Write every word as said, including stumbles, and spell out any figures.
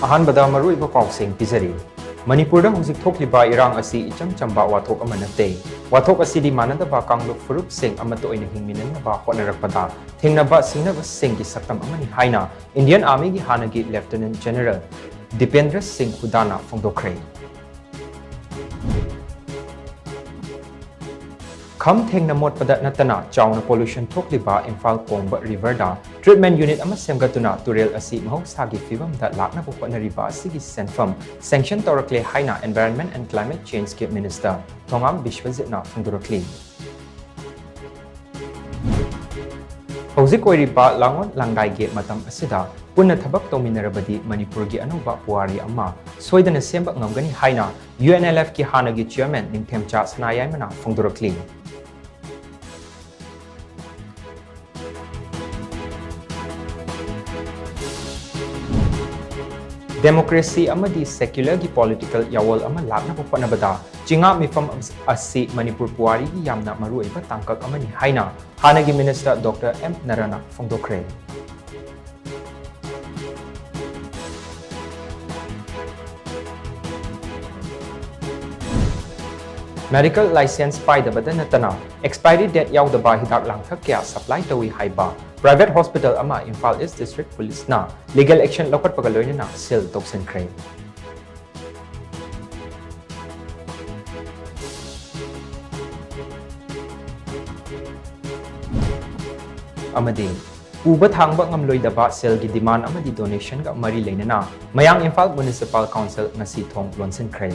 ꯑꯍꯥꯟꯕꯗ ꯃꯔꯨꯑꯣꯏꯕ ꯄꯥꯎꯁꯤꯡ ꯄꯤꯖꯔꯤ꯫ ꯃꯅꯤꯄꯨꯔꯗ ꯍꯧꯖꯤꯛ ꯊꯣꯛꯂꯤꯕ ꯏꯔꯥꯡ ꯑꯁꯤ ꯏꯆꯝ ꯆꯝꯕ ꯋꯥꯊꯣꯛ ꯑꯃ ꯅꯠꯇꯦ꯫ ꯋꯥꯊꯣꯛ ꯑꯁꯤꯗꯤ ꯃꯥꯟꯅꯗꯕ ꯀꯥꯡꯂꯨꯞ ꯐꯨꯔꯨꯞꯁꯤꯡ ꯑꯃꯠꯇ ꯑꯣꯏꯅ ꯍꯤꯡꯃꯤꯟꯅꯅꯕ ꯍꯣꯠꯅꯔꯛꯄꯗ ꯊꯦꯡꯅꯕ ꯁꯤꯡꯅꯕꯁꯤꯡꯒꯤ ꯁꯛꯇꯝ ꯑꯃꯅꯤ ꯍꯥꯏꯅ Indian Armyꯒꯤ ꯍꯥꯟꯅꯒꯤ Lieutenant General ꯗꯤꯄꯦꯟꯗ꯭ꯔ ꯁꯤꯡ ꯍꯨꯗꯥꯅ ꯐꯣꯡꯗꯣꯛꯈ꯭ꯔꯦ꯫ ꯈꯝ ꯊꯦꯡꯅ ꯃꯣꯠꯄꯗ ꯅꯠꯇꯅ ꯆꯥꯎꯅ pollution ꯊꯣꯛꯂꯤꯕ ꯏꯝꯐꯥꯜ ꯀꯣꯡꯕ riverꯗ treatment unit ꯑꯃ ꯁꯦꯝꯒꯠꯇꯨꯅ ꯇꯨꯔꯦꯜ ꯑꯁꯤ ꯃꯍꯧꯁꯥꯒꯤ ꯐꯤꯕꯝꯗ ꯂꯥꯛꯅꯕ ꯍꯣꯠꯅꯔꯤꯕ ꯑꯁꯤꯒꯤ ꯁꯦꯟꯐꯝ sanction ꯇꯧꯔꯛꯂꯦ ꯍꯥꯏꯅ Environment and Climate Changeꯀꯤ Minister ꯊꯣꯉꯥꯝ ꯕꯤꯁ꯭ꯋꯖꯤꯠꯅ ꯐꯣꯡꯗꯣꯔꯛꯂꯤ꯫ ꯍꯧꯖꯤꯛ ꯑꯣꯏꯔꯤꯕ ꯂꯥꯡꯑꯣꯟ ꯂꯥꯡꯗꯥꯏꯒꯤ ꯃꯇꯝ ꯑꯁꯤꯗ ꯄꯨꯟꯅ ꯊꯕꯛ ꯇꯧꯃꯤꯟꯅꯔꯕꯗꯤ ꯃꯅꯤꯄꯨꯔꯒꯤ ꯑꯅꯧꯕ ꯄꯨꯋꯥꯔꯤ ꯑꯃ ꯁꯣꯏꯗꯅ ꯁꯦꯝꯕ ꯉꯝꯒꯅꯤ ꯍꯥꯏꯅ UNLFꯀꯤ ꯍꯥꯟꯅꯒꯤ chairman ꯅꯤꯡꯊꯦꯝꯆꯥ ꯁꯅꯥꯌꯥꯏꯃꯅ ꯐꯣꯡꯗꯣꯔꯛꯂꯤ꯫ Democracy ꯑꯃꯗꯤ secularꯒꯤ political ꯌꯥꯋꯣꯜ ꯑꯃ ꯂꯥꯛꯅꯕ ꯍꯣꯠꯅꯕꯗ ꯆꯤꯡꯉꯥ ꯃꯤꯐꯝ ꯑꯁꯤ ꯃꯅꯤꯄꯨꯔ ꯄꯨꯋꯥꯔꯤꯒꯤ ꯌꯥꯝꯅ ꯃꯔꯨꯑꯣꯏꯕ ꯇꯥꯡꯀꯛ ꯑꯃꯅꯤ ꯍꯥꯏꯅ ꯍꯥꯟꯅꯒꯤ Minister Doctor ꯑꯦꯝ ꯅꯔꯥꯅ ꯐꯣꯡꯗꯣꯛꯈ꯭ꯔꯦ꯫ Medical license ꯄꯥꯏꯗꯕꯗ ꯅꯠꯇꯅ expiry date ꯌꯥꯎꯗꯕ ꯍꯤꯗꯥꯛ ꯂꯥꯡꯊꯛ ꯀꯌꯥ supply ꯇꯧꯏ ꯍꯥꯏꯕ private hospital ꯑꯃ Imphal East District Policeꯅ legal action ꯂꯧꯈꯠꯄꯒ ꯂꯣꯏꯅꯅ seal ꯇꯧꯁꯤꯟꯈ꯭ꯔꯦ꯫ ꯑꯃꯗꯤ ꯄꯨꯕ ꯊꯥꯡꯕ ꯉꯝꯂꯣꯏꯗꯕ ꯁꯦꯜꯒꯤ demand ꯑꯃꯗꯤ donationꯒ ꯃꯔꯤ ꯂꯩꯅꯅ ꯃꯌꯥꯡ ꯏꯝꯐꯥꯜ Municipal Council ꯉꯁꯤ ꯊꯣꯡ ꯂꯣꯟꯁꯤꯟꯈ꯭ꯔꯦ꯫